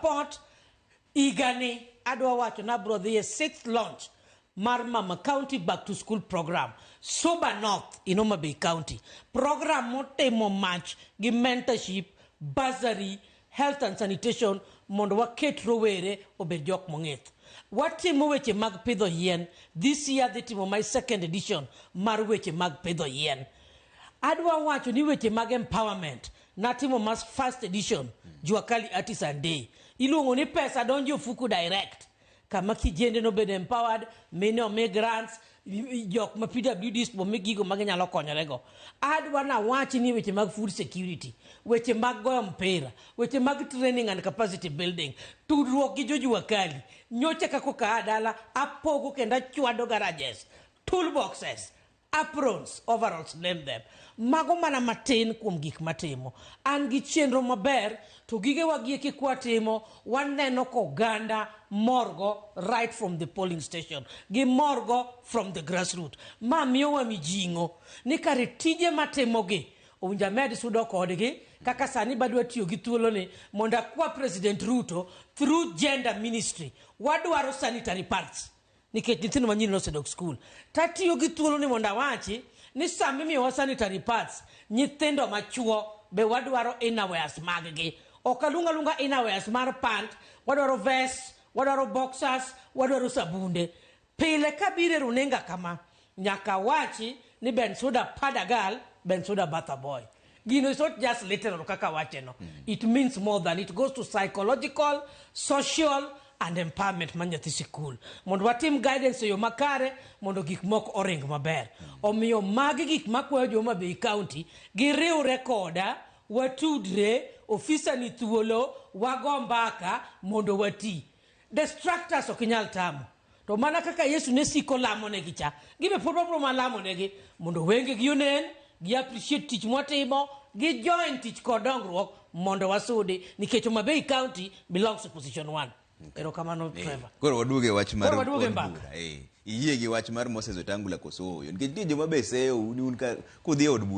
Support higani adwa wacho ni abro dhi e sixth launch mar Mama County Back to School Program Suba North in Homa Bay County. Program motimo mach gi mentorship, bursary, health and sanitation mondo waket rowere obed jok mong'ith. Watimo weche mag pidho yien. This year adhi timo my second edition mar weche mag pidho yien. Adwa wacho ni weche mag empowerment natimo mas first edition Jua Kali Artisan Day. Iluongo ni pesa donjo e ofuku direct. Kama kijende nobedo empowered, mine omi grants, jok ma PWDs omi gigo ma ginyalo konyorego. Adwa nawach ni weche mag food security, weche mag goyo mpira, weche mag training and capacity building, tudruok gi jo Jua Kali. Nyocha kaka aa dala, apogo kendo achwado garages, toolboxes, aprons, overalls, name them. Mago mana matin kuom gik matimo. An gi chenro maber to gigewa gieki kwatimo waneno ka oganda morgo right from the polling station. Gimorgo from the grassroot. Ma miyowa mijing'o ni kare tije matimogi owinjo amed sudo kodgi kaka sani badwa tiyo gi thuoloni mondo akwa President Ruto through gender ministry wadwaro sanitary pads nikech nyithindo manyiri nosedok skul. Tatiyo gi thuoloni mondo awachi ni sama imiyowa sanitary pads nyithindo machuo be wadwaro innerwears mag gi. Ok aluong aluonga innerwears mar pant, wadwaro vest, wadwaro boxers, wadwaro sabunde. Pile kabiro e runinga kama, nyaka awachi ni Bensuda pad a girl, Bensuda bath a boy. Gino is not just literal kaka wache no. It means more than it goes to psychological, social and empowerment mar nyathi sikul. Mondo watim guidance e yo makare mondo gik moko oring maber. Omiyo magi gik makwayo jo Homa Bay County giriwre koda, watudre, ofisa ni thuolo, wago mbaka mondo wati. Destructors ok inyal tamo. To mana kaka Yesu ne siko lamonegi cha, gibe pod wabro mana lamonegi mondo wengegi onen, gi appreciate tich mwatimo, gi join tich kod dongruok mondo wasudi nikech Homa Bay County belongs to position one. Erokamano Trevor. Koro waduoge wach mar Koro waduoge od mbaka. bura. Iyie gi wach mar Moses Wetangula koso ooyo? Nikech nitie joma be seyo ni un ka kudhi e od bura.